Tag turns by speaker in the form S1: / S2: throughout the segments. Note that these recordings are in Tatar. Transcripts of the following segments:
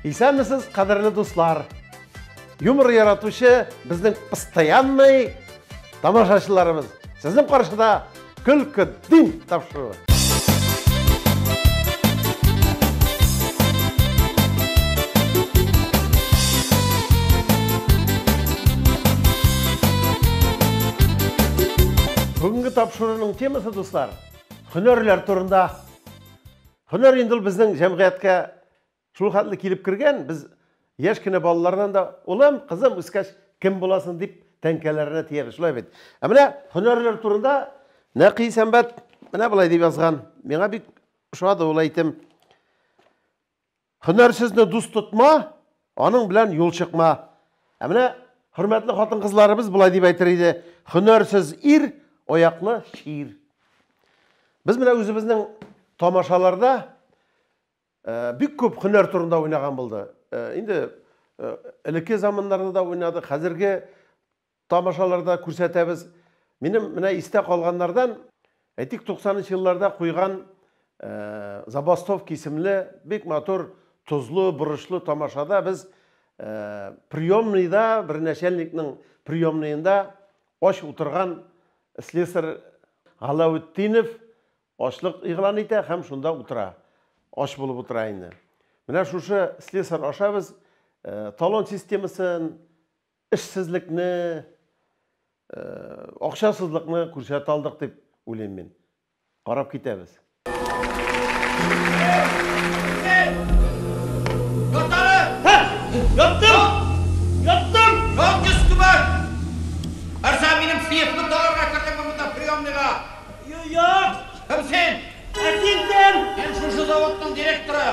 S1: Исәнмесез, кадерле дуслар. Юмор яратучы безнең постоянный тамашачыларыбыз. Сезнең каршыда Көлке дин тапшыруы. Бүгенге тапшыруның темасы, дуслар, һөнәрләр турында. Һөнәр инде ул безнең җәмгыятькә шул хәтле килеп кергән, без яшь кенә балалардан да, улым, кызым, үскәч кем буласың дип тәңкәләренә тиябез, шулай бит. Ә менә һөнәрләр турында Нәкый Сәнбәт менә болай дип язган. Миңа бик ошады ул әйтем. Һөнәрсезне дус тотма, аның белән юл чыкма. Ә менә хөрмәтле хатын-кызларыбыз болай дип әйтер иде: һөнәрсез ир аяклы чир. Без менә үзебезнең тамашаларда бик күп һөнәр турында уйнаган булды. Инде элекке заманнарда да уйнадык, хәзерге тамашаларда күрсәтәбез. Минем менә истә калганнардан, әйтик, 90 елларда куйган Забастовка исемле бик матур тозлы, борычлы тамашада без приемныйда, бер начальникның приемныйында ач утырган слесарь Галәветдинов ачлык игълан итә һәм шунда утыра. Ач булып утыра инде. Менә шушы слесарь аша без талон системасын, эшсезлекне, акчасызлыкны күрсәтә алдык дип уйлыйм мин. Карап китәбез.
S2: Яттым! Яттым!
S3: Yok üstüme! Ersen benim sıyıflı dolarına kırdın mı bunda priyomniga?
S2: Юк!
S3: Кем син?
S2: Ә син кем?
S3: Мин шушы заводның директоры.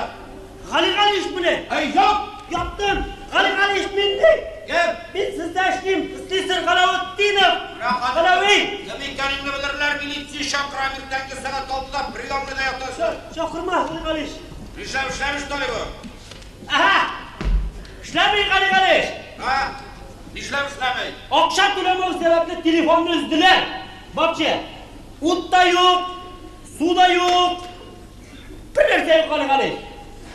S2: Гали Галиевич мени?
S3: Эй, yok!
S2: Яптым! Гали Галиевич мин ди!
S3: Кем?
S2: Мин сездә эшлим! Слесарь Галәветдинов! Галәви!
S3: Кем икәнеңне белерләр, милиция чакырам иртәнге сәгать 6-да приемныйда ятасың.
S2: Чакырма, Гали Галиевич!
S3: Нишләп эшләми что ли бу?
S2: Әһә! Эшләми, Гали Галиевич!
S3: Ха? Нишләп эшләми?
S2: Акча түләмәү сәбәпле телефонны өзделәр. Вообще, ут та юк, су да юк. Бер нәрсә юк, Гали Галиевич.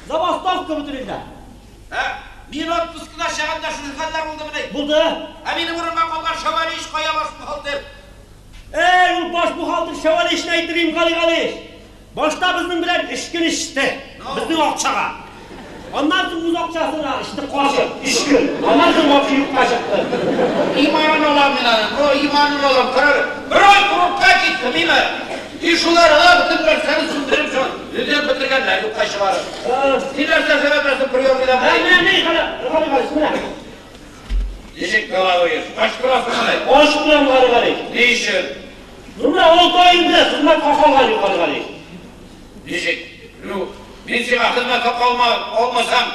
S2: Забастовка бөтен илдә.
S3: Ә? Мин отпускыда чагында шушы хәлләр булдымыни?
S2: Булды.
S3: Ә минем урынга калган Шәвәлиевич кая баш бухгалтер?
S2: Эй, ул баш бухгалтер Шәвәлиевичне әйтерим, Гали Галиевич. Башта безнең белән эчкен эчте. Безнең акчага. Аннан соң үз акчасына эчте качып, өч көн. Аннан соң вообще юкка чыкты.
S3: Иманын алам мин аның, о, иманын алам, карар. Бер ай курортка китте, миме? И шулар ала бөтен нәрсәне сүндереп шул. Үзләр бетергәннәр, юкка чыгарып. Син нәрсә сәбәпләсең приемныйда?
S2: Ә, менә, менә, Гали Галиевич, менә.
S3: Ничек головыешь? Качкырасың алай.
S2: Ачык белән, Гали Галиевич.
S3: Ни өчен?
S2: Ну, менә 6 ай инде хезмәт хакы алган юк, Гали Галиевич.
S3: Ничек? Ну, мин сиңа хезмәт хакы алмасам,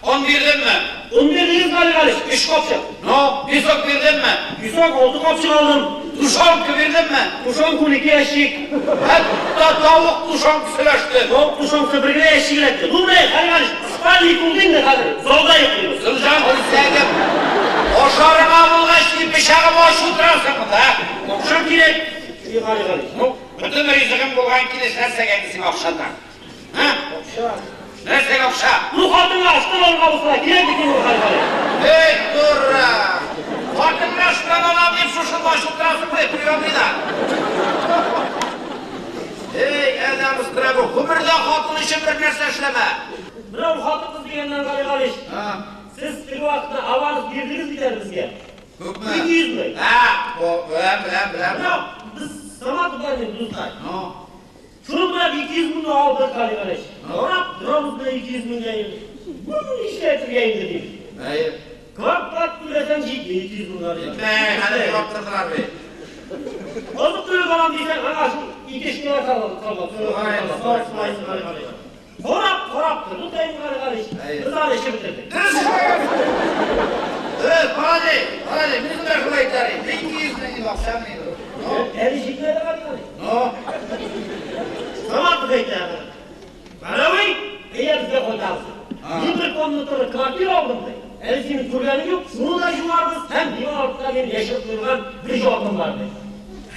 S3: он бирдемме?
S2: Он бирдегез, Гали Галиевич, 3 капчык.
S3: Ну, песок бирдемме?
S2: Песок 6 капчык алдым.
S3: Тушенка бирдемме?
S2: Тушенка 12 ящик.
S3: Хәтта тавык тушенкасы өләште.
S2: Тавык тушенкасы бер генә ящик эләкте. Ну, менә, Гали Галиевич, спальник булды инде хәзер. Залда йоклыйбыз.
S3: Зылҗан күрсәгем, ашарыңа булгач, ни пычагым ач утырасың монда, а? Акча кирәк.
S2: И, Гали Галиевич.
S3: Ну, бөтен ризыгың булган килеш нәрсәгә инде сиңа акчадан? Һа?
S2: Акча.
S3: Нәрсәгә акча?
S2: Ну, хатынга аштан алырга булса, кирәк бит инде, Гали Галиевич.
S3: Эй, дура! Хатынга аштан алам дип шушында ач утырасың бит, приемныйда. Эй, адәм ыстыра бу, гомердә хатын өчен бер нәрсә эшләмә.
S2: Менә ул хатын-кыз дигәннән, Гали Галиевич. Сез теге вакытта аванс бирдегез бит әле безгә.
S3: Күпме?
S2: 200 мең.
S3: Һа, бу, беләм, беләм, беләм.
S2: Менә без Саматов белән дуслар.
S3: Ну?
S2: Шуны менә 200 меңне алдык, Гали Галиевич. Карап торабыз менә 200 меңгә инде. Бу нишләтергә инде дип.
S3: Әйе.
S2: Квартплата түләсәң җитми 200 мең, Гали Галиевич.
S3: Җитми, хәзер юаптырдылар бит.
S2: Азык-төлек алам дисәң, аңа шул ике эшкә калган. Шулай, Гали Галиевич. Карап, карап тор. Бу тәйм, Гали Галиевич. Без аны эчеп бетердек.
S3: Дөрес. Дөрес, молодец, молодец. Мин дә шулай әйтәр идем. 200 мең инде акча мени бу. Ну?
S2: Әле җитмәде, Гали Галиевич.
S3: Ну?
S2: Саматов әйтә. Галәви, әйдә безгә кайтабыз. Мин бер комнаталы квартира алдым ди. Әле синең күргәнең юк, шуны да юарбыз һәм диван артында мин яшереп куйган бер җатым бар ди.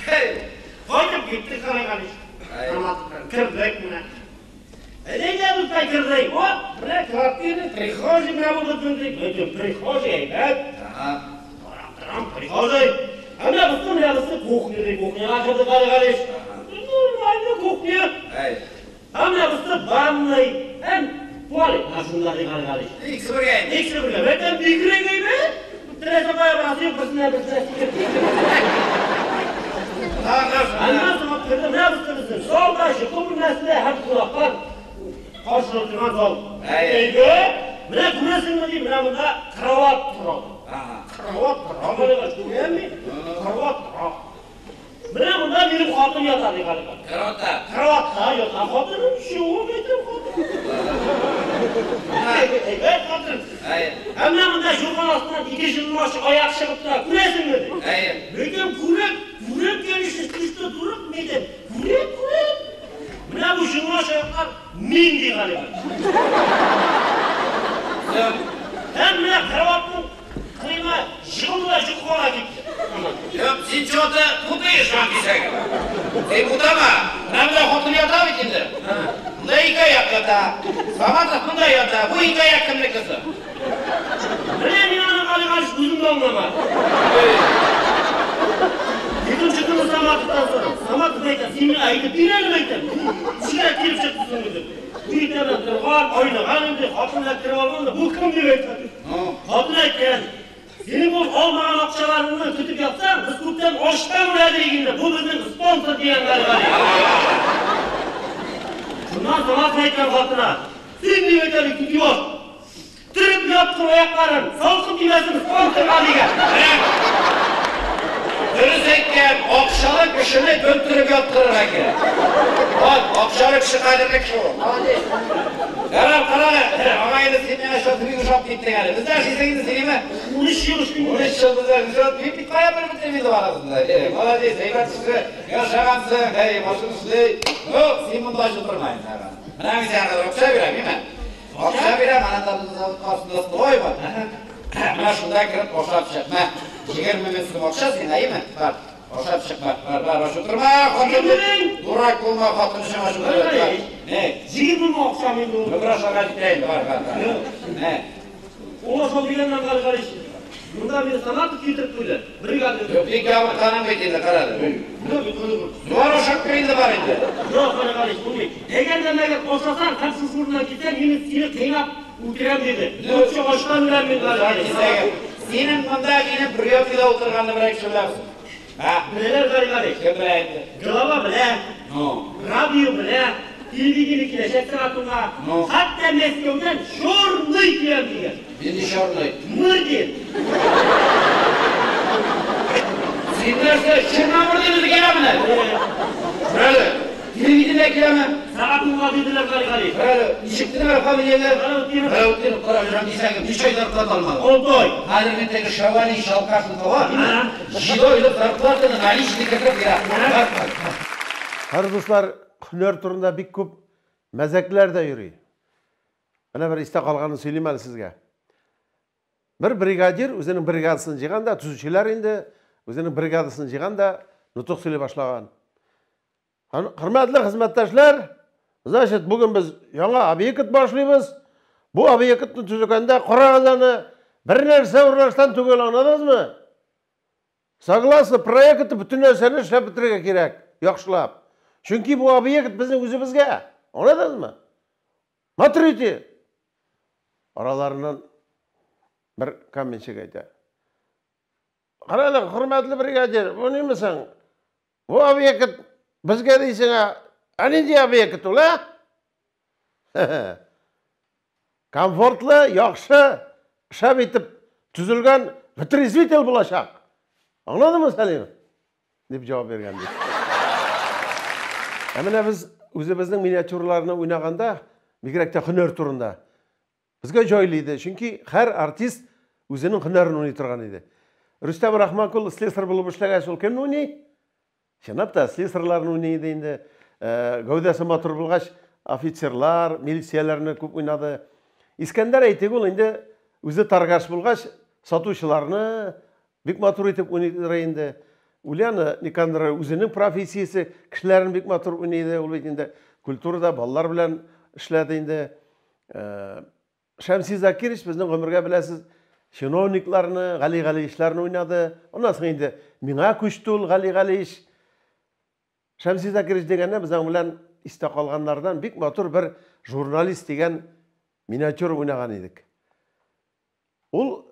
S3: Хей!
S2: Кайтып киттек, Гали Галиевич.
S3: Әй.
S2: Саматов белән кердек менә. Әйдә, әйдә, дуслар. та кердек. Вот, менә квартира, прихожий менә бу безнең ди. Бөтен прихожий әйбәт. Карап торам, прихожий. Ә менә бусы, менә бусы кухня ди. Кухняга кердек, Гали Галич. Нормальный кухня. Ә менә бусы ванный. Һәм туалет. Менә шунда ди, Гали Галич.
S3: Икесе бергә.
S2: Икесе бергә. Бәйтәм бигрәк әйбәт. Теләсә кая барасың юк, берсеннән берсенә сикереп китеп. Аннан соң алып керде, менә бусы безнең залда, йокы бүлмәсендә һәм кунаклар каршылап торган зал. Әйбәт. Менә күрәсеңме ди, менә монда кровать тора. Кровать тора, Гали Галич, күрәме? Кровать тора. Менә монда минем хатын ята ди, Гали Галич.
S3: Кроватта.
S2: Кроватта ята хатыным, чук әйтәм хатын. Әйбәт хатын. Ә менә монда юрган астыннан ике җылмаш аяк чыгып тора, күрәсеңме ди? Әйтәм, күрәм, күрәм, конечно, төштә торып, әйтәм, күрәм, күрәм. Менә бу җылмаш аяклар мин ди, Гали Галич. Һәм менә кроватның кырыена җылы да йокыга китте.
S3: Юк, син чего-то путаешь, Жан Кисәгов. Син бутама. Менә монда хатын ята бит инде. Монда ике аяк ята. Саматов монда ята. Бу ике аяк кемнеке соң?
S2: Менә мин аны, Гали Галич, үзем дә аңламадым. Икенче көнне Саматовтан сорадым. Саматов әйтә, син миңа әйтеп бир әле, әйтәм. Ничегрәк килеп чыкты соң инде? Бу иртәдән торган, айныган инде, хатын белән кереп алган да, бу кем дип әйтә. Хатын әйткән, синең ул алмаган акчаларыңны көтеп ятсаң, без күптән ачтан үләдек инде, бу безнең спонсор дигән Гали Галич. Шуннан Саматов әйткән хатына, син дип әйтә бит, идиот. Төреп яткыр аякларын, салкын тимәсен спонсорга дигән.
S3: Дөрес әйткән, акчалы кешене көн төреп яткырырга кирәк. Вот, акчалы кеше кадерле кеше ул. Молодец. Ярар, кара әле, аңа инде син миңа шул бик ошап киттең әле. Бездә эшлисең инде син, име?
S2: 13 ел эшлим.
S3: 13 ел бездә эшлисең. Мин бит кая белеп бетерим инде барысын да. Молодец, әйбәт кеше, яшәгәнсең, әй, машина эшли. Ну, син монда ачып тормай инде. Менә мин сиңа хәзер акча бирәм, име? Акча бирәм, ана да безнең завод каршында строй бар. Менә шунда кереп ашап чык. Мә, 20 мең сум акча сиңа, име? Бар, ашап чык, бар, бар, бар, ачып торма, хатын. Дурак булма, хатын өчен ачып торма. Не?
S2: 20 мең акча инде ул.
S3: Бер ашарга җитә инде, бар, бар, бар. Не?
S2: Ул ашау дигәннән, Гали Галич, монда мине Саматов китереп куйды. Бригада.
S3: Юк, бик ябыкканың бит инде, кара әле. Бар ашап кер инде, бар инде.
S2: Юк, Гали Галич, булмый. Әгәр дә мәгәр ашасаң һәм шушы урыннан китсәң, мин сине кыйнап үтерәм диде. Лучше ачтан үләм мин, Гали Галич.
S3: Синең монда минем приемныйда утырганны берәр кеше беләме?
S2: Беләләр, Гали Галич.
S3: Кем белә инде?
S2: Голова белә. Радио белә. Телевидение киләчәк сәгать унга. Хәтта Мәскәүдән черный киләм дигән.
S3: Нинди черный?
S2: Мырдин.
S3: Син нәрсә, Черномырдин үзе киләме? Әле, телевидение киләме?
S2: Сәгать унга диделәр, Гали Галич.
S3: Әле, ничек диделәр фамилияне?
S2: Галәүтдинов.
S3: Галәүтдинов, кара, җан дисәң, ничә ай зарплата алмады?
S2: 6 ай.
S3: Хәзер мин теге Шәвәли Шалкашны табам. 7 айлык зарплатаны наличный кертеп бирә.
S1: Хәзер, дуслар, һөнәр турында бик күп мәзәкләр дә йөри. Менә бер истә калганын сөйлим әле сезгә. Бер бригадир үзенең бригадасын җыйган да, төзүчеләр инде, үзенең бригадасын җыйган да, нотык сөйли башлаган. Хөрмәтле хезмәттәшләр, значит, бүген без яңа объект башлыйбыз. Бу объектны төзегәндә карагыз аны, бер нәрсә урнаштан түгел, аңладыгызмы? Согласно проекту бөтен нәрсәне эшләп бетерергә кирәк, яхшылап. Чөнки бу объект безнең үзебезгә. Аңладыгызмы? Смотрите. Араларыннан бер каменщик әйтә. Кара әле, хөрмәтле бригадир, бу ниме соң? Бу объект безгә дисең, ә нинди объект ул, ә? Комфортлы, яхшы, шәп итеп төзелгән вытрезвитель булачак. Аңладыңмы, Сәлим? Дип җавап биргән ди. Ә менә без үзебезнең миниатюраларны уйнаганда, бигрәк тә һөнәр турында, безгә җайлы иде, чөнки һәр артист үзенең һөнәрен уйный торган иде. Рөстәм Рахманкул слесарь булып эшләгәч, ул кемне уйный? Чынлап та слесарьларны уйный иде инде. Гәүдәсе матур булгач, офицерлар, милицияләрне күп уйнады. Искәндәр әйтик, ул инде үзе торгаш булгач, сатучыларны бик матур итеп уйный инде. Ульяна Никандрова үзенең профессиясе, кешеләрен бик матур уйный иде. Ул бит инде культурада балалар белән эшләде инде. Шәмси Закирович безнең гомергә беләсез, чиновникларны, Гали Галиевичларны уйнады. Аннан соң инде миңа күчте ул Гали Галиевич. Шәмси Закирович дигәндә без аның белән истә калганнардан бик матур бер журналист дигән миниатюра уйнаган идек. Ул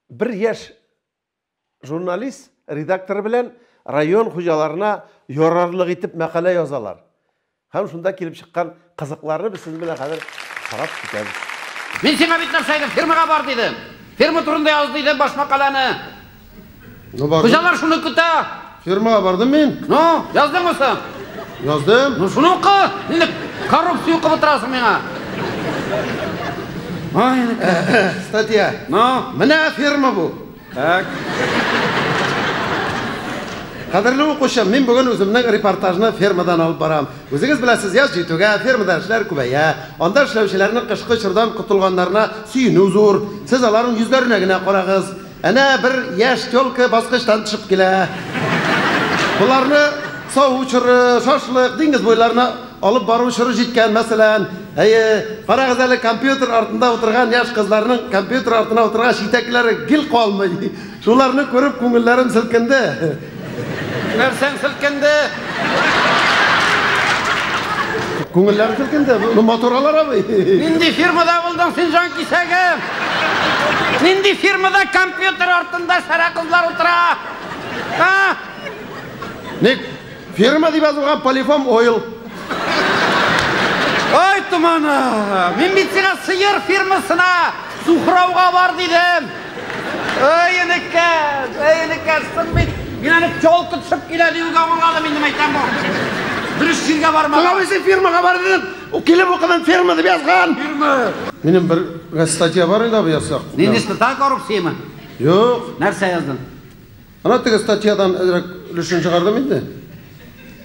S1: бер яшь журналист редактор белән район хуҗаларына ярарлык итеп мәкалә язалар. Һәм шунда килеп чыккан кызыкларны без сезнең белән хәзер карап китәбез.
S3: Мин сиңа бит нәрсә әйттем, фирмага бар дидем. Фирма турында яз дидем баш мәкаләне.
S4: Ну, бардым.
S3: Хуҗалар шуны көтә.
S4: Фирмага бардым мин.
S3: Ну, яздыңмы соң?
S4: Яздым.
S3: Ну, шуны укы. Инде коррупция укып утырасың миңа. Ай,
S4: Статья.
S3: Ну,
S4: Менә фирма бу.
S3: Так.
S4: Кадерле укучым, мин бүген үземнең репортажны фермадан алып барам. Үзегез беләсез, яз җитүгә фермада эшләр күбәя. Анда эшләүчеләрнең кышкы чордан котылганнарына сөенү зур. Сез аларның йөзләренә генә карагыз. Әнә бер яшь тёлка баскычтан төшеп килә. Боларны саву чоры, шашлык, диңгез буйларына алып бару чоры җиткән, мәсәлән. Әйе, карагыз әле, компьютер артында утырган яшь кызларның компьютер артына утырган читәкләре гел калмый. Шуларны күреп күңелләрем селкенде.
S3: Нәрсәң селкенде?
S4: Күңелләрем селкенде. Ну, матур алар, абый.
S3: Нинди фирмада булдың син, җан кисәгем? Нинди фирмада компьютер артында шәрә кызлар утыра? Ha?
S4: Ник? Фирма дип язылган Полифом Ойл.
S3: Ай, тумана! Мин бит сиңа сыер фирмасына Сухрауга бар дидем. Ай, энекәш, ай, энекәш, син бит мин аны тёлка төшеп килә диюгә аңладым инде, әйтәм бу. Дөрес җиргә бармаган.
S4: Абый, син фирмага бар дидем. Килеп укыдым, фирма дип язган.
S3: Фирма.
S4: Минем бер статья бар иде, абый, язсак.
S3: Нинди статья, коррупцияме?
S4: Юк.
S3: Нәрсә яздың?
S4: Ана теге статьядан әзрәк өлешен чыгардым инде.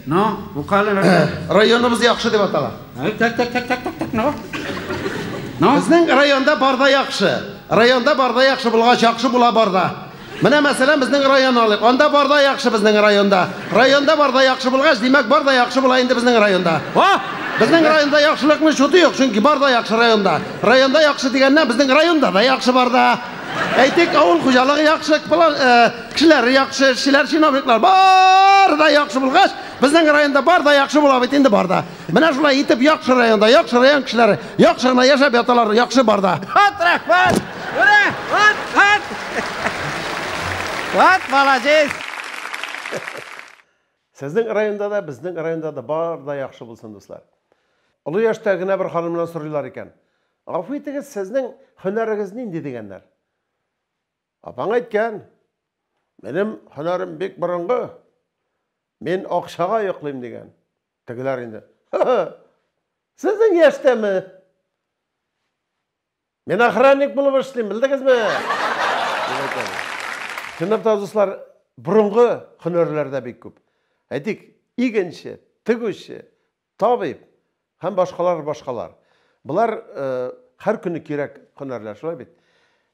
S3: Ну, укы әле нәрсә?
S4: Районыбыз яхшы дип атала.
S3: Так, так, так, так, так, так, ну. Ну?
S4: Безнең районда барда яхшы. Районда барда яхшы булгач, яхшы була барда. Менә мәсәлән безнең район алыйк. Анда барда яхшы безнең районда. Районда барда яхшы булгач, димәк барда яхшы була инде безнең районда.
S3: О!
S4: Безнең районда яхшылыкның чуты юк, чөнки барда яхшы районда. Районда яхшы дигәннән безнең районда да яхшы барда. Әйтик, авыл хуҗалыгы яхшы, кешеләре яхшы, эшчеләр, чиновниклар бар да яхшы булгач, безнең районда бар да яхшы була бит инде барда. Менә шулай итеп яхшы районда, яхшы район кешеләре яхшы гына яшәп яталар, яхшы барда.
S3: Вот, рәхмәт! Менә, вот, вот! Вот, молодец!
S1: Сезнең районда да, безнең районда да бар да яхшы булсын, дуслар. Олы яшьтә генә бер ханымнан сорыйлар икән. Гафу итегез, сезнең һөнәрегез нинди дигәннәр. Апаң әйткән, минем һөнәрем бик борынгы. Мин акчага йоклыйм дигән. Тегеләр инде. Сезнең яшьтәме? Мин охранник булып эшлим, белдегезме? Чынлап та, дуслар, борынгы һөнәрләр дә бик күп. Әйтик, игенче, тегүче, табиб һәм башкалар, башкалар. Болар һәр көне кирәк һөнәрләр, шулай бит.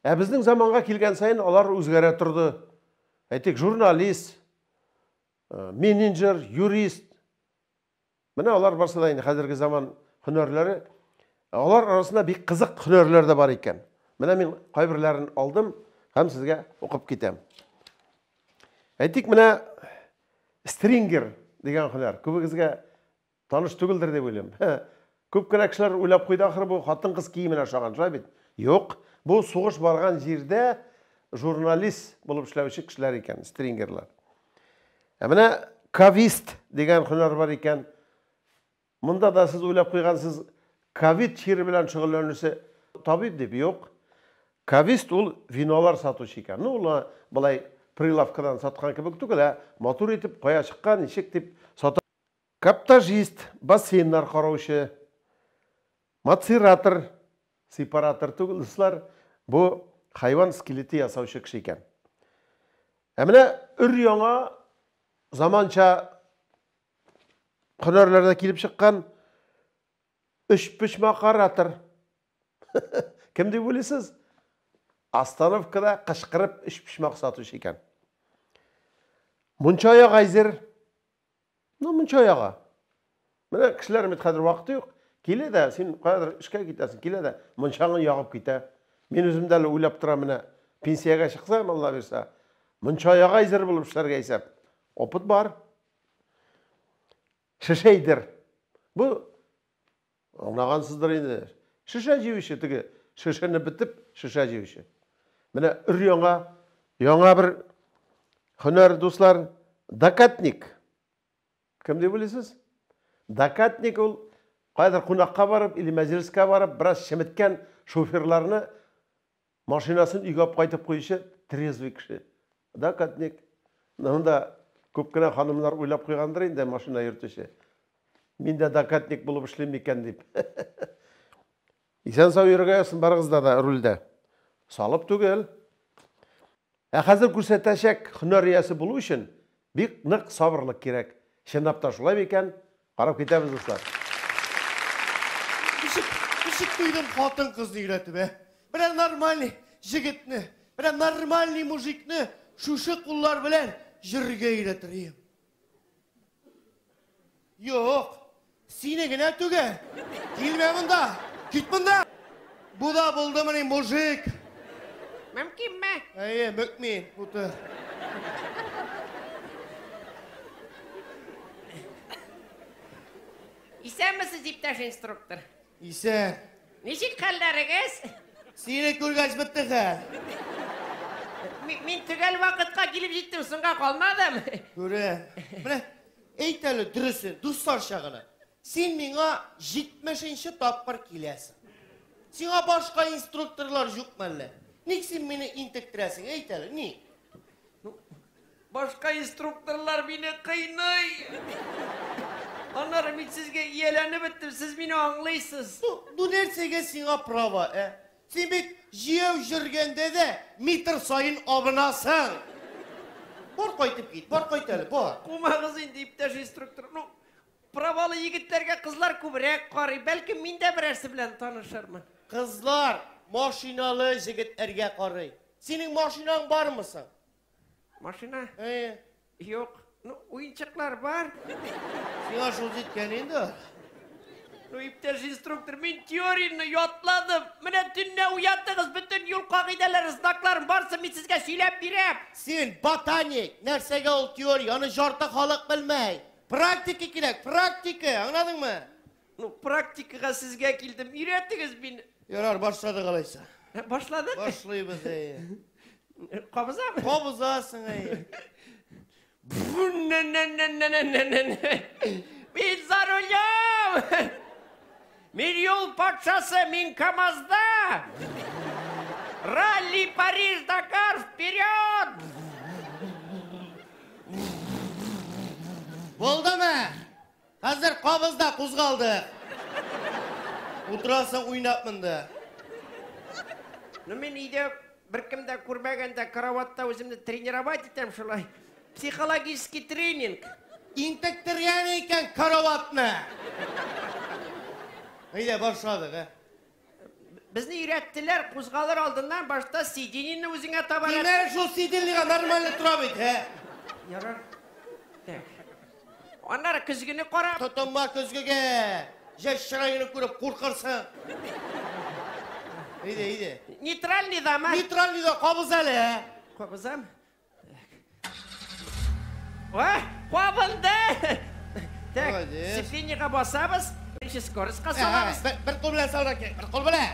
S1: Ә безнең заманга килгән саен алар үзгәрә торды. Әйтик, журналист, менеджер, юрист. Менә алар барсы да инде хәзерге заман һөнәрләре. Алар арасында бик кызык һөнәрләр дә бар икән. Менә мин кайберләрен алдым һәм сезгә укып китәм. Әйтик, менә стрингер дигән һөнәр. Күбегезгә таныш түгелдер дип уйлыйм. Күп кенә кешеләр уйлап куйды, ахры бу хатын-кыз киеменә охшаган, шулай бит? Юк, бу сугыш барган җирдә журналист булып эшләүче кешеләр икән, стрингерлар. Ә менә кавист дигән һөнәр бар икән. Монда да сез уйлап куйгансыз, ковид чире белән шөгыльләнүче табиб дип, юк. Кавист ул винолар сатучы икән. Ну, ул былай прилавкадан саткан кебек түгел, ә матур итеп кая чыккан, ничек дип сата. Каптажист, бассейннар караучы, мацератор, сепаратор түгел, дуслар, бу хайван скелеты ясаучы кеше икән. Ә менә өр-яңа заманча һөнәрләрдә килеп чыккан өчпочмакаратор. Кем дип уйлыйсыз? Остановкада кычкырып өчпочмак сатучы икән. Мунча ягайзер. Ну, мунча яга. Менә кешеләр бит хәзер вакыты юк. Килә дә, син каядыр эшкә китәсең, килә дә, мунчаңны ягып китә. Мин үзем дә әле уйлап торам менә, пенсиягә чыксам, Алла бирсә, мунча ягайзер булып эшләргә исәп. Опыт бар. Шешәйдер. Бу аңлагансыздыр инде. Шешә җыючы теге, шешәне бетеп, шешә җыючы. Менә өр-яңа, яңа бер һөнәр, дуслар, докатник. Кем дип уйлыйсыз? Докатник ул кайдыр кунакка барып или мәҗлескә барып, бераз чеметкән шоферларны машинасын өйгә алып кайтып куючы трезвый кеше. Докатник. Монда күп кенә ханымнар уйлап куйгандыр инде машина йөртүче. Мин дә докатник булып эшлим микән дип. Исән сау йөрергә язсын барыгызда да рульдә. Салып түгел. Ә хәзер күрсәтәчәк һөнәр иясе булу өчен бик нык сабырлык кирәк. Чынлап та шулай микән? Карап китәбез, дуслар.
S5: Ничек, ничек туйдым хатын-кызны өйрәтеп, ә? Менә нормальный җегетне, менә нормальный мужикны шушы куллар белән җөрергә өйрәтер идем. Юк, сине генә түгел. Килмә монда, кит монда. Бу да булдымыни мужик?
S6: Мөмкинме?
S5: Әйе, мөкмин, утыр.
S6: Исәнмесез, иптәш инструктор.
S5: Исән.
S6: Ничек хәлләрегез?
S5: Сине күргәч бетте хәл.
S6: Мин төгәл вакытка килеп җиттем, соңга калмадым.
S5: Күрә. Менә әйт әле дөресен, дусларча гына. Син миңа 70-нче тапкыр киләсең. Сиңа башка инструкторлар юк мәллә? Ник син мине интектерәсең? Әйт әле, ник?
S6: Башка инструкторлар мине кыйный. Аннары мин сезгә ияләнеп беттем, сез мине аңлыйсыз.
S5: Бу нәрсәгә сиңа права, ә? Син бит җәяү йөргәндә дә метр саен абынасың. Бар кайтып кит, бар кайт әле, бар.
S6: Кумагыз инде, иптәш инструктор. Ну, правалы егетләргә кызлар күбрәк карый. Бәлкем мин дә берәрсе белән танышырмын.
S5: Кызлар машиналы җегетләргә карый. Синең машинаң бармы соң?
S6: Машина?
S5: Әйе.
S6: Юк. Ну, уенчыклар бар.
S5: Сиңа шул җиткән инде.
S6: Ну, иптәш инструктор, мин теорияне ятладым. Менә төнлә уятыгыз, бөтен юл кагыйдәләре, знакларын барысын мин сезгә сөйләп бирәм.
S5: Син ботаник, нәрсәгә ул теория, аны жарты халык белмәй. Практика кирәк, практика, аңладыңмы?
S6: Ну, практикага сезгә килдем, өйрәтегез мине.
S5: Ярар, башладык алайса.
S6: Башладык?
S5: Башлыйбыз, әйе.
S6: Кабызамы?
S5: Кабызасың, әйе.
S6: Мин за рулем! Мин юл патшасы, мин КамАЗда! Ралли Париж, Дакар, вперед!
S5: Булдымы? Хәзер кабызда кузгалды. Утырасың уйнап монда.
S6: Ну, мин өйдә беркем дә күрмәгәндә караватта үземне тренировать итәм шулай. Психологический тренинг.
S5: Интектергән икән караватны. Әйдә, башладык, ә?
S6: Безне өйрәттеләр, кузгалыр алдыннан башта сиденьены үзеңә таба.
S5: Димәк, шул сиденьега нормально тора бит, ә?
S6: Ярар. Так. Аннары көзгене карап.
S5: Тотынма көзгегә. Җәш чыраеңны күреп куркырсың. Әйдә, әйдә.
S6: Нейтральный дамы?
S5: Нейтральный да кабыз әле, ә?
S6: Кабызам. Ва, кабынды! Так, сцеплениега басабыз, беренче скоростька салабыз.
S5: Бер кул белән салырга кирәк, бер кул белән.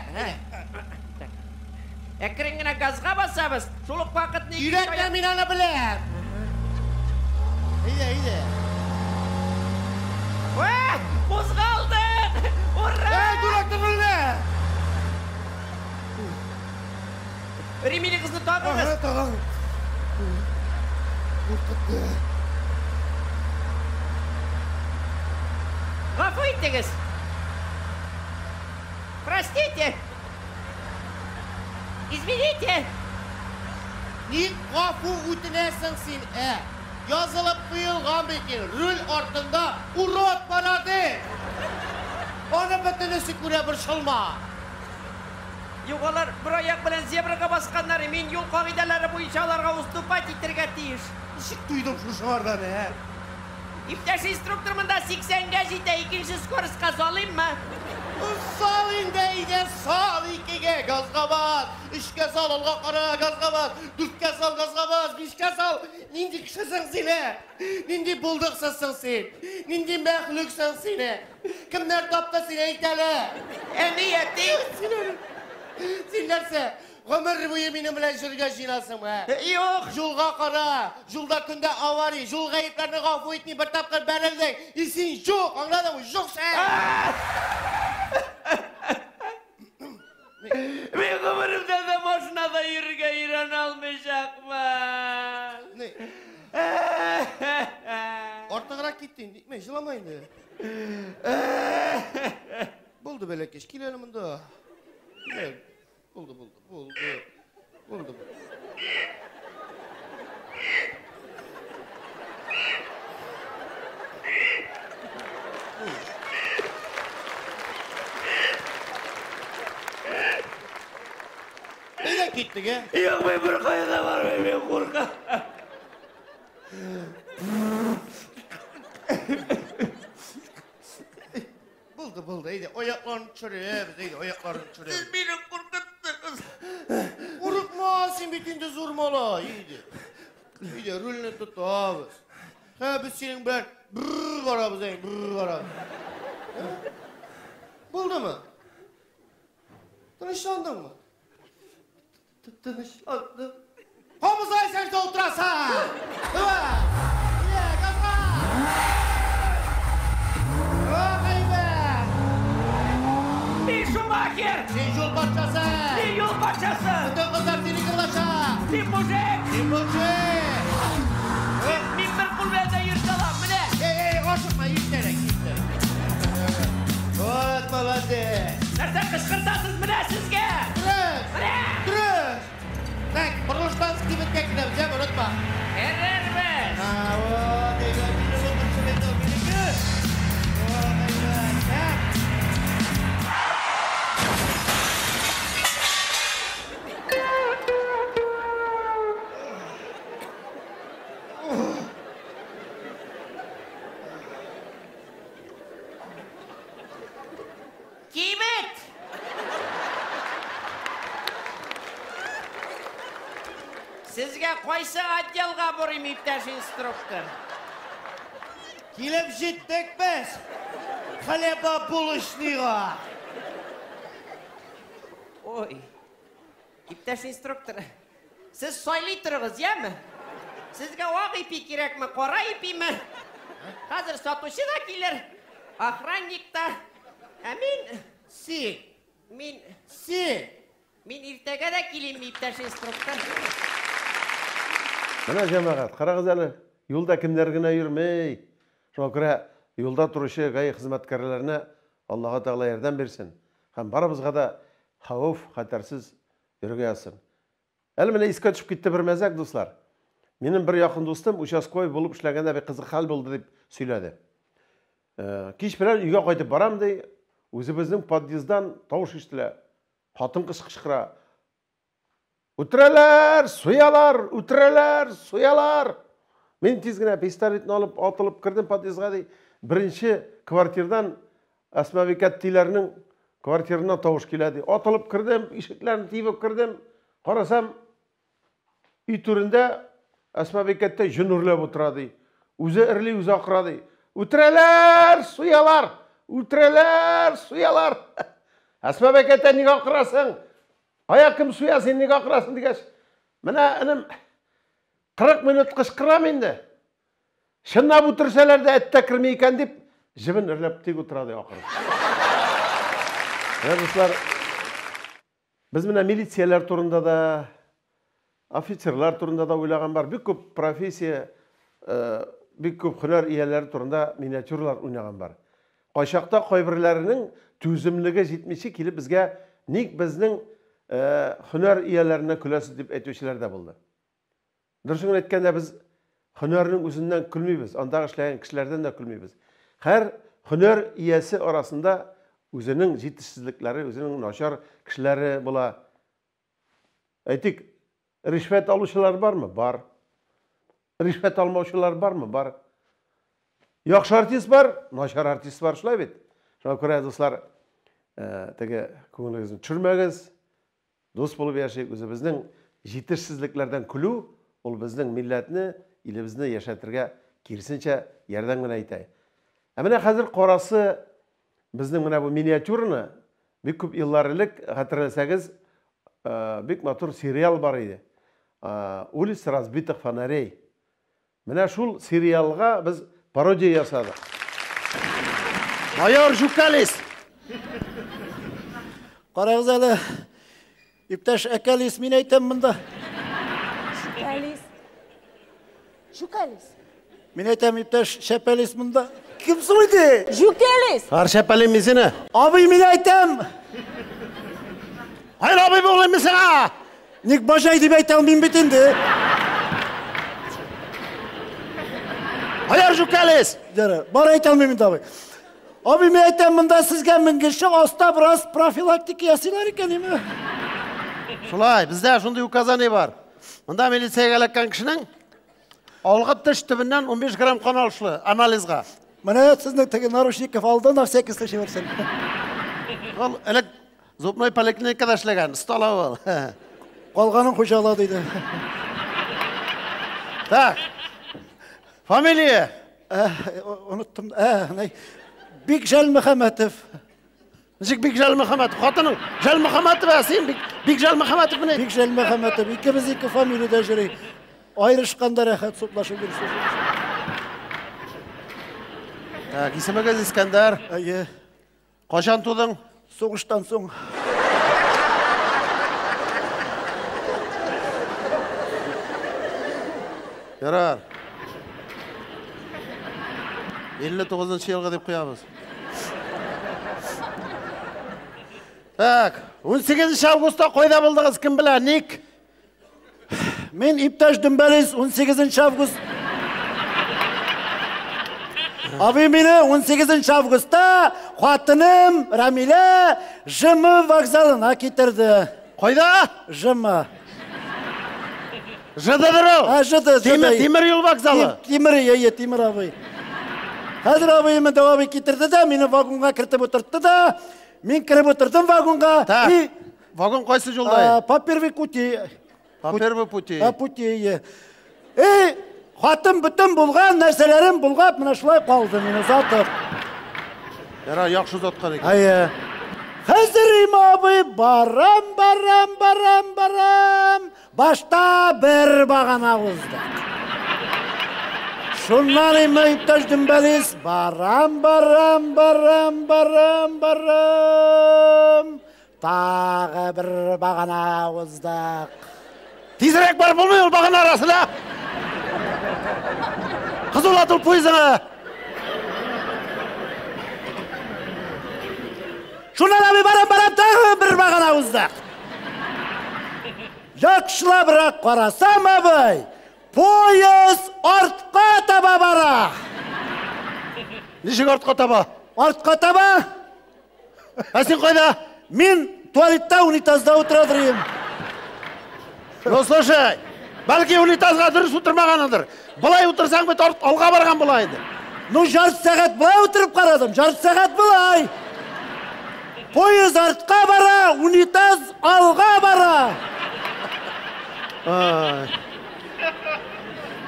S6: Әкрен генә газга басабыз, шул ук вакытны
S5: Өйрәтмә, мин аны беләм. Әйдә, әйдә.
S6: Ва, кузгалды! Ура!
S5: Эй, дурак, рульне!
S6: Ремнегызны тагыгыз.
S5: Ага, тагам. Куркытты.
S6: Гафу итегез. Простите. Извините.
S5: Ник гафу үтенәсең син, ә? Язылып куелган бит инде, руль артында урод парады. Аны бөтенесе күрә, борчылма.
S6: Юк, алар бер аяк белән зебрага басканнар, мин юл кагыйдәләре буенча аларга уступать итәргә тиеш.
S5: Ничек туйдым шушылардан, ә?
S6: Иптәш инструктор, монда 80-гә җитә, икенче скоростька салыйммы?
S5: Сал инде, әйдә, сал икегә, газга бас, өчкә сал, алга кара, газга бас, дүрткә сал, газга бас, бишкә сал. Нинди кешесең син, ә? Нинди булдыксызсың син? Нинди мәхлуксың син, ә? Кемнәр тапты сине, әйт әле?
S6: Әни, әти.
S5: Син әле. Син нәрсә? Гомер буе минем белән җырга җыйнасыңмы, ә?
S6: Юк.
S5: Юлга кара, юлда көндә авария, юл гаепләрне гафу итми, бер тапкыр бәрелдең. И син юк, аңладыңмы? Юк син!
S6: Мин гомеремдә дә машинада йөрергә өйрәнә алмыйчакмын.
S5: Не? Артыграк китте инде, итмә, җылама инде. Булды, бәләкәч, кил әле монда. Кил әле. Булды, булды, булды. Булды, булды. Әйдә киттек, ә?
S6: Юк, мин бер кая да бармыйм, мин куркам.
S5: Булды, булды, әйдә, аякларын төшерәбез, әйдә, аякларын төшерәбез.
S6: Сез мине куркыттыгыз.
S5: Курыкма, син бит инде зур малай, әйдә. Әйдә, рульне тотабыз. Һә, без синең белән бррр барабыз, әй, бррр барабыз. Ә? Булдымы? Тынычландыңмы?
S6: Тынычландым.
S5: Кабызай сен дә утырасың! Давай! Әйдә, газга! Ох, әйбәт!
S6: Мин Шумахер!
S5: Син юл патшасы!
S6: Мин юл патшасы!
S5: Бөтен кызлар синеке булачак!
S6: Мин мужик!
S5: Син мужик!
S6: Мин бер кул белән дә йөртә алам, менә!
S5: Эй, эй, ашыкма, иртәрәк, иртәрәк. Вот, молодец!
S6: Нәрсә кычкыртасыз менә сезгә?
S5: Дөрес!
S6: Менә!
S5: Дөрес! Так, борылыштан кибеткә киләбез, яме, онытма.
S6: Керербез!
S5: А, вот, әйбәт, минем утырышым инде ул, минеке. Вот, әйбәт, так.
S6: Кибет! Сезгә кайсы отделга барыйм, иптәш инструктор?
S5: Килеп җиттек без хлебобулочныйга.
S6: Ой, иптәш инструктор, сез сайлый торыгыз, яме? Сезгә ак ипи кирәкме, кара ипиме? Хәзер сатучы да килер, охранник та. Ә мин,
S5: Син,
S6: мин,
S5: син.
S6: мин иртәгә дә килим, иптәш инструктор.
S1: Менә җәмәгать, карагыз әле, юлда кемнәр генә йөрми. Шуңа күрә юлда торучы ГАИ хезмәткәрләренә Аллаһы Тәгалә ярдәм бирсен һәм барыбызга да хәвеф, хәтәрсез йөрергә язсын. Әле менә искә төшеп китте бер мәзәк, дуслар. Минем бер якын дустым участковый булып эшләгәндә бик кызык хәл булды дип сөйләде. Кич белән өйгә кайтып барам ди, үзебезнең подъезддан тавыш ишетелә. Хатын-кыз кычкыра. Үтерәләр, суялар, үтерәләр, суялар. Мин тиз генә пистолетны алып атылып кердем подъездга ди. Беренче квартирдан Әсмабикәттиләрнең квартирыннан тавыш килә ди. Атылып кердем, ишекләрне тибеп кердем. Карасам, өй түрендә Әсмабикәттә җен үрләп утыра ди. Үзе эрли, үзе акыра ди. Үтерәләр, суялар, үтерәләр, суялар. Әсмабикәттә нигә акырасың? Кая кем суя, син нигә акырасың дигәч, менә энем 40 минут кычкырам инде. Чынлап үтерсәләр дә эт тә керми икән дип, җебен эрләп тик утыра ди акырып. Менә дуслар, без менә милицияләр турында да, офицерлар турында да уйлаган бар. Бик күп профессия, бик күп һөнәр ияләре турында миниатюралар уйнаган бар. Кайчакта кайберләренең түземлеге җитмичә килеп безгә ник безнең һөнәр ияләренә көләсез дип әйтүчеләр дә булды. Дөресен генә әйткәндә, без һөнәрнең үзеннән көлмибез, андагы эшләгән кешеләрдән дә көлмибез. Һәр һөнәр иясе арасында үзенең җитешсезлекләре, үзенең начар кешеләре була. Әйтик, ришвәт алучылар бармы? Бар. Ришвәт алмаучылар бармы? Бар. Яхшы артист бар, начар артист бар, шулай бит. Шуңа күрә, дуслар, теге күңелегезне төшермәгез. Дус булып яшик, үзебезнең җитешсезлекләрдән көлү, ул безнең милләтне, илебезне яшәтергә киресенчә ярдәм генә итә. Ә менә хәзер карасы безнең менә бу миниатюраны бик күп еллар элек, хәтерләсәгез, бик матур сериал бар иде. Улица разбитых фонарей. Менә шул сериалга без пародия ясадык. Майор Жукалис!
S7: Карагыз әле, иптәш Әкәлис, мин әйтәм монда.
S8: Жукалис. Жукалис.
S7: Мин әйтәм, иптәш Шәпәлис монда. Кем соң иде?
S8: Жукалис.
S1: Ар Шәпәлим мин сине.
S7: Абый, мин әйтәм.
S1: Hayır абый булыйм мин сиңа.
S7: Ник бажай дип әйтә алмыйм бит инде.
S1: Майор Жукалис.
S7: Ярар, бар әйтә алмыйм инде абый. Абый, мин әйтәм, монда сезгә менгенче аста бераз профилактика ясыйлар икән, име?
S1: Шулай, бездә шундый указание бар. Монда милициягә эләккән кешенең алгы теш төбеннән 15 грамм кан алышлы анализга.
S7: Менә сезнең теге наручников алды, на всякий случай берсен.
S1: Ул элек зубной поликлиникада эшләгән, остала ул.
S7: Калганын хуҗа ала диде.
S1: Так. Фамилия?
S7: Оныттым. Бикжәл Мөхәммәтов.
S1: Ничек Бикжәл Мөхәммәтов? Хатының Жәл Мөхәммәтова, син Бикжәл Мөхәммәтов менә.
S7: Бикжәл Мөхәммәтов. Икебез ике фамилиядә йөри. Аерышканда рәхәт судлашып йөрсез.
S1: Так, исемегез Искәндәр.
S7: Әйе.
S1: Кайчан тудың?
S7: Сугыштан соң.
S1: Ярар. 59 елгы дип куябыз. Так, 18 августта кайда булдыгыз, кем белә, ник?
S7: Мин иптәш Дөмбәлис 18 август. Абый мине 18 августта хатыным Рамилә ЖМ вокзалына китерде.
S1: Кайда?
S7: ЖМ.
S1: ЖДдыр ул.
S7: А, ЖД,
S1: Тимер, тимер юл вокзалы.
S7: Тимер, әйе, Тимер абый. Хәзер абый мине абый китерде дә, мине вагонга кертеп утыртты да, мин кереп утырдым вагонга.
S1: Так.
S7: И,
S1: Вагон кайсы юлда?
S7: По первой пути.
S1: По первой пути.
S7: По пути, әйе. И хатын бөтен булган нәрсәләрен булгап, менә шулай калды мине озатып.
S1: Ярар, яхшы озаткан икән.
S7: Әйе. Хәзер им абый барам, барам, барам, барам. Башта бер багана уздык. Шуннан име иптәш Дөмбәлис, барам, барам, барам, барам, барам. Тагы бер багана уздык.
S1: Тизрәк барып булмый ул багана арасына. Кызулат ул поездыңа.
S7: Шуннан абый барам, барам, тагы бер багана уздык. Яхшылабрак карасам, абый, поезд артка таба бара.
S1: Ничек артка таба?
S7: Артка таба?
S1: Ә син кайда?
S7: Мин туалетта унитазда утыра торыйм.
S1: Ну, слушай, бәлки унитазга дөрес утырмаганыңдыр. Былай утырсаң бит арт алга барган була инде.
S7: Ну, жарты сәгать былай утырып карадым, жарты сәгать былай. Поезд артка бара, унитаз алга бара.
S1: Ай.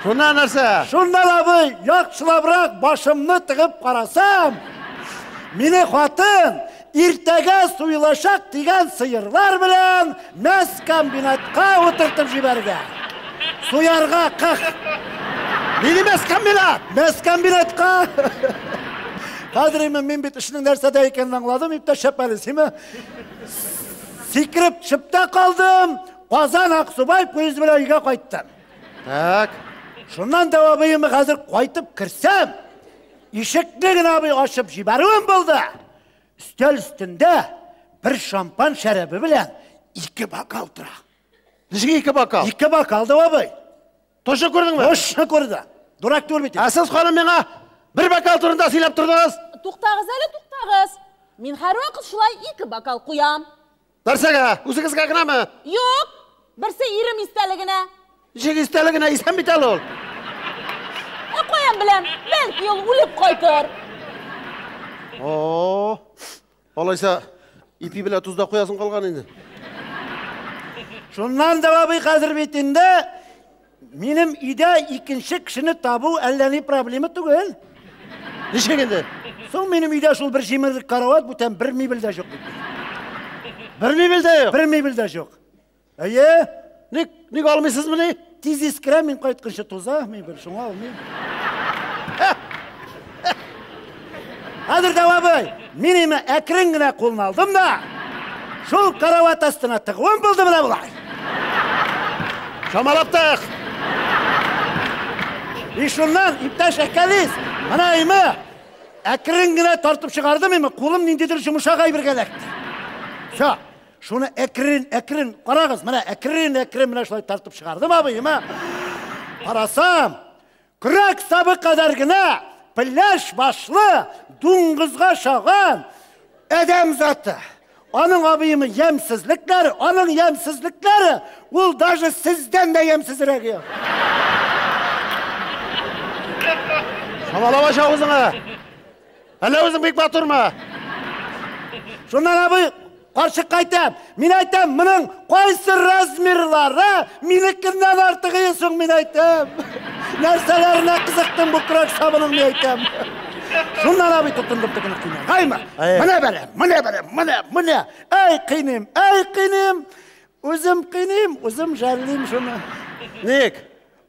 S1: Шуннан нәрсә?
S7: Шуннан абый, яхшылабрак башымны тыгып карасам, мине хатын иртәгә суелачак дигән сыерлар белән мяскомбинатка утыртып җибәргән. Суярга кых.
S1: Нинди мяскомбинат?
S7: Мяскомбинатка. Хәзер инде мин бит эшнең нәрсәдә икәнен аңладым, иптәш Шәпәле, симе? Сикереп төшеп тә калдым. Казан Аксубай поезд белән өйгә кайттым.
S1: Так.
S7: Шуннан да абыем хәзер кайтып керсәм, ишекне генә абый ачып җибәрүем булды. Өстәл өстендә бер шампан шәрабы белән ике бокал тора.
S1: Ничек ике бокал?
S7: Ике бокал да абый.
S1: Точно күрдеңме?
S7: Точно күрдем. Дурак түгел бит.
S1: Ә сез ханым миңа бер бокал турында сөйләп тордыгыз.
S8: Туктагыз әле, туктагыз. Мин һәрвакыт шулай ике бокал куям.
S1: Нәрсәгә? Үзегезгә генәме?
S8: Юк, берсе ирем истәлегенә.
S1: Ничек истәлегенә? Исән бит әле ул.
S8: Ә кая Каян беләм, бәлки ул үлеп кайтыр.
S1: О, алайса ипи белән тоз да куясың калган инде.
S7: Шуннан да абый хәзер бит инде минем өйдә икенче кешене табу әллә ни проблема түгел.
S1: Ничек инде?
S7: Соң минем өйдә шул бер җимерек карават, бүтән бер мебель дә юк бит.
S1: Бер мебель дә юк.
S7: Бер мебель дә юк. Әйе,
S1: Ник алмыйсызмыни?
S7: Тиз искерә, мин кайтканчы туза, мебель шуңа алмыйм. Хәзер дә абый, мин име әкрен генә кулын алдым да, шул карават астына тыгуым булды менә болай.
S1: Чамалап тык.
S7: И шуннан, иптәш Әкәлис, менә име, әкрен генә тартып чыгардым име, кулым ниндидер йомшак әйбергә эләкте. Всё, шуны әкрен, әкрен, карагыз, менә әкрен, әкрен менә шулай тартып чыгардым абый, име. Карасам, көрәк сабы кадәр генә пеләш башлы дуңгызга ошаган адәм заты. Аның абыемы ямьсезлекләре, аның ямьсезлекләре, ул даже сездән дә ямьсезрәк.
S1: Чамалап ач авызыңа. Әллә үзең бик матурмы?
S7: Шуннан абый карчыкка әйтәм, мин әйтәм, моның кайсы размерлары минекеннән артыгы соң, мин әйтәм. Нәрсәләренә кызыктым бу көрәк сабының, мин әйтәм. Шуннан абый тотындым тегене кыйнарга, әйме? Менә бәрәм, менә бәрәм, менә, менә. Әй кыйныйм, әй кыйныйм. Үзем кыйныйм, үзем жәллим шуны.
S1: Ник?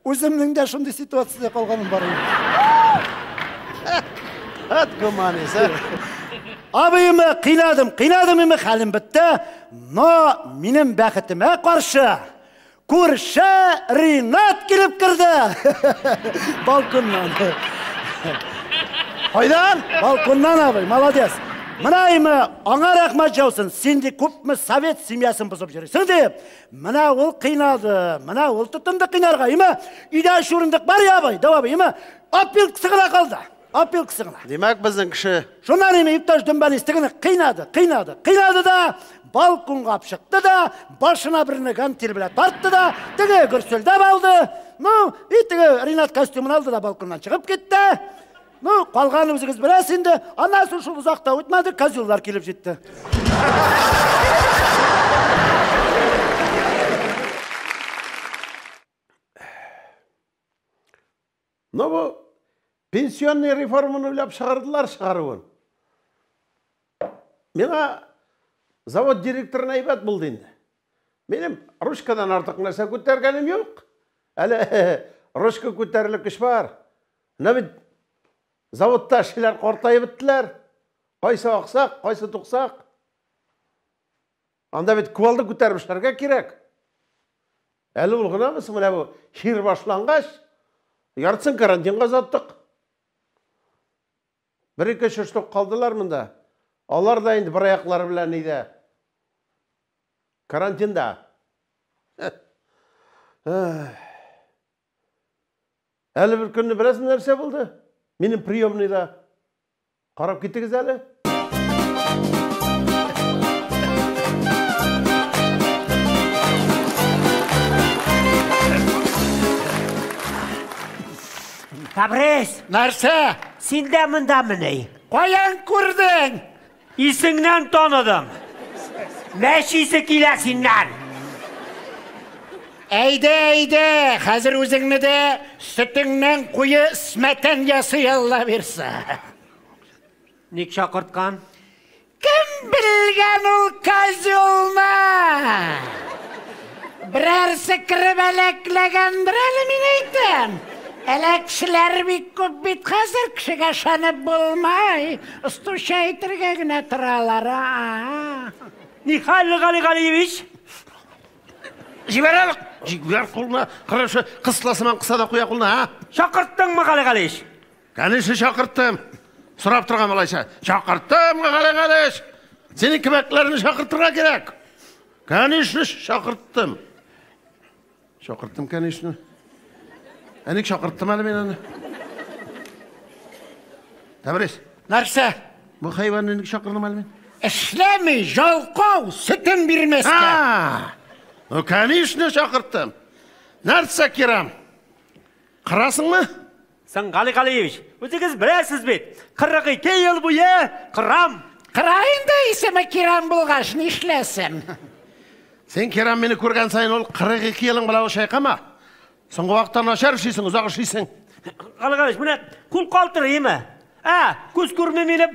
S7: Үземнең дә шундый ситуациядә калганым бар инде.
S1: Ат гуманист, а?
S7: Абыемы кыйнадым, кыйнадым име, хәлем бетте. Но минем бәхетемә каршы күрше Ринат килеп керде. Балконнан.
S1: Кайдан?
S7: Балконнан абый, молодец. Менә име, аңа рәхмәт яусын, син ди күпме совет семьясын бозып йөрисең дип. Менә ул кыйнады, менә ул тотынды кыйнарга, име? Өйдә өч урындык бар я абый, дәү абый, име? Опилкасы гына калды. Опилкасы гына.
S1: Димәк, безнең кеше.
S7: Шуннан име иптәш Дөмбәлис тегене кыйнады, кыйнады, кыйнады да, балконга алып чыкты да, башына берне гантель белән тартты да, теге гөрселдәп алды. Ну, и теге Ринат костюмын алды да балконнан чыгып китте. Ну, калганын үзегез беләсез инде. Аннан соң шул озак та үтмәде, козеллар килеп җитте.
S1: Но бу пенсионный реформаны уйлап чыгардылар чыгаруын. Миңа завод директорына әйбәт булды инде. Минем ручкадан артык нәрсә күтәргәнем юк. Әле ручка күтәрерлек көч бар. Менә бит заводта эшчеләр картаеп беттеләр. Кайсы аксак, кайсы туксак. Анда бит кувалда күтәреп эшләргә кирәк. Әле ул гынамы соң, менә бу чир башлангач, яртысын карантинга озаттык. Бер-ике штук калдылар монда. Алар да инде бер аяклары белән өйдә. Карантинда. Әле бер көнне беләсең нәрсә булды? Минем приемныйда. Карап киттегез әле.
S2: Табрез!
S3: Нәрсә?
S2: Син дә мондамыни?
S3: Каян күрдең?
S2: Исеңнән таныдым. Мәч исе килә синнән.
S3: Әйдә, әйдә, хәзер үзеңне дә сөтеңнән куе смәтән ясый Алла бирсә.
S2: Ник чакырткан?
S3: Кем белгән ул козелны? Берәрсе кереп әләкләгәндер әле, мин әйтәм. Әләкчеләр бик күп бит хәзер, кешегә ышанып булмай. Остуча әйтергә генә торалар.
S2: Нихәл, Гали Галиевич?
S1: Җибәр әле. Җибәр кулны. Хорошо, кысласыман кыса да куя кулны, а?
S2: Чакырттыңмы, Гали Галиевич?
S1: Конечно, чакырттым. Сорап торган алайса. Чакырттым, Гали Галиевич. Синең кебекләрне чакыртырга кирәк. Конечно, чакырттым. Чакырттым, конечно. Ә ник чакырттым әле мин аны? Тәбрис.
S3: Нәрсә?
S1: Бу хайванны ник чакырдым әле мин?
S3: Эшләми, жалкау, сөтен бирмәскә.
S1: А! Ну, конечно, чакырттым. Нәрсә, Кирам? Кырасыңмы?
S2: Соң, Гали Галиевич, үзегез беләсез бит, 42 ел буе кырам.
S9: Кыра инде, исеме Кирам булгач, нишләсен?
S4: Син, Кирам, мине күргән саен ул 42 елың белән чайкама. Соңгы вакытта начар эшлисең, озак эшлисең.
S2: Гали Галиевич, менә кул калтырыймы? Ә, күз күрми минем.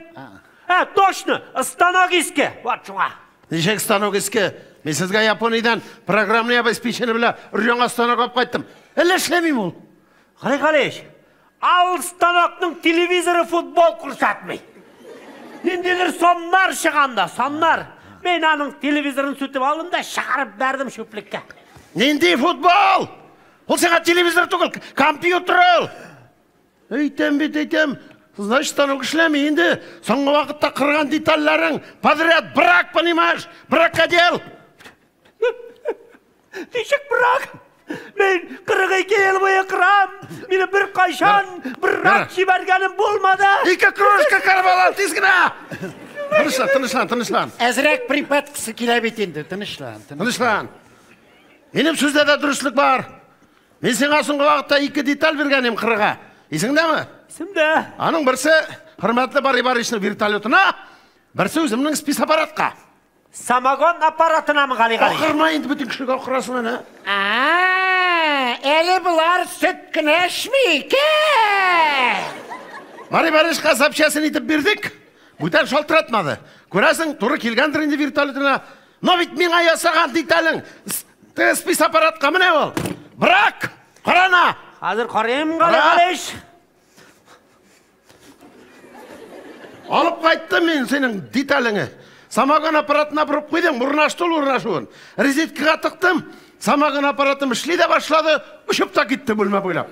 S2: Ә, точно, станок иске. Вот шуңа.
S4: Ничек станок иске? Мин сезгә Япониядән программный обеспечение белән өр-яңа станок алып кайттым. Әллә эшләмим ул?
S2: Гали Галиевич, ал станокның телевизоры футбол күрсәтми. Ниндидер саннар чыганда, саннар. Мин аның телевизорын сүтеп алдым да чыгарып бәрдем чүплеккә.
S4: Нинди футбол? Ул сиңа телевизор түгел, компьютер ул. Әйтәм бит, әйтәм. Значит, станок эшләми инде. Соңгы вакытта кырган детальләрең подряд брак, понимаешь? Бракодел.
S2: Ничек брак? Мин 42 ел буе кырам. Мине бер кайчан брак җибәргәнем булмады.
S4: Ике кружка карбалан, тиз генә. Тынычлан, тынычлан, тынычлан.
S9: Әзрәк припадкасы килә бит инде, тынычлан.
S4: Тынычлан. Минем сүздә дә дөреслек бар. Мин сиңа соңгы вакытта ике деталь биргән идем кырыга. Исеңдәме?
S2: Исемдә.
S4: Аның берсе хөрмәтле Бари Баричның вертолетына, берсе үземнең спецаппаратка.
S2: Самогон аппаратынамы, Гали Галиевич?
S4: Акырма инде, бөтен кешегә акырасың әнә.
S9: А, әле болар сөт кенә эчми икән.
S4: Бари Баричка запчастен итеп бирдек. Бүтән шалтыратмады. Күрәсең, туры килгәндер инде вертолетына. Но бит миңа ясаган деталең спецаппаратка менә ул. Брак! Карана!
S2: Хәзер карыйм, Гали Галиевич.
S4: Алып кайттым мин синең деталеңне. Самогон аппаратына борып куйдым, урнашты ул урнашуын. Розеткага тыктым, самогон аппаратым эшли дә башлады, очып та китте бүлмә буйлап.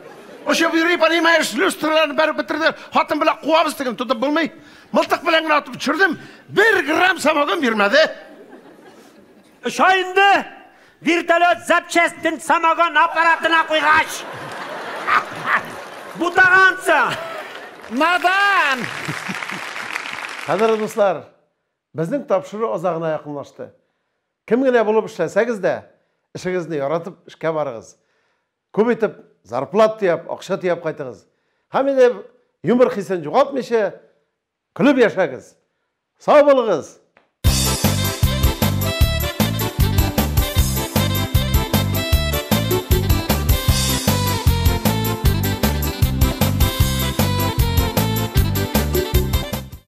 S4: Очып йөри, понимаешь, люстраларны бәреп бетерде. Хатын белән куабыз тегене, тотып булмый. Мылтык белән генә атып төшердем, 1 грамм самогон бирмәде.
S2: Оча инде. Вертолет запчастен самогон аппаратына куйгач. Бутагансың.
S9: Надан!
S1: Кадерле дуслар, безнең тапшыру азагына якынлашты. Кем генә булып эшләсәгез дә, эшегезне яратып эшкә барыгыз. Күп итеп зарплат төяп, акча төяп кайтыгыз. Һәм инде юмор хисен югалтмыйча, көлеп яшәгез. Сау булыгыз.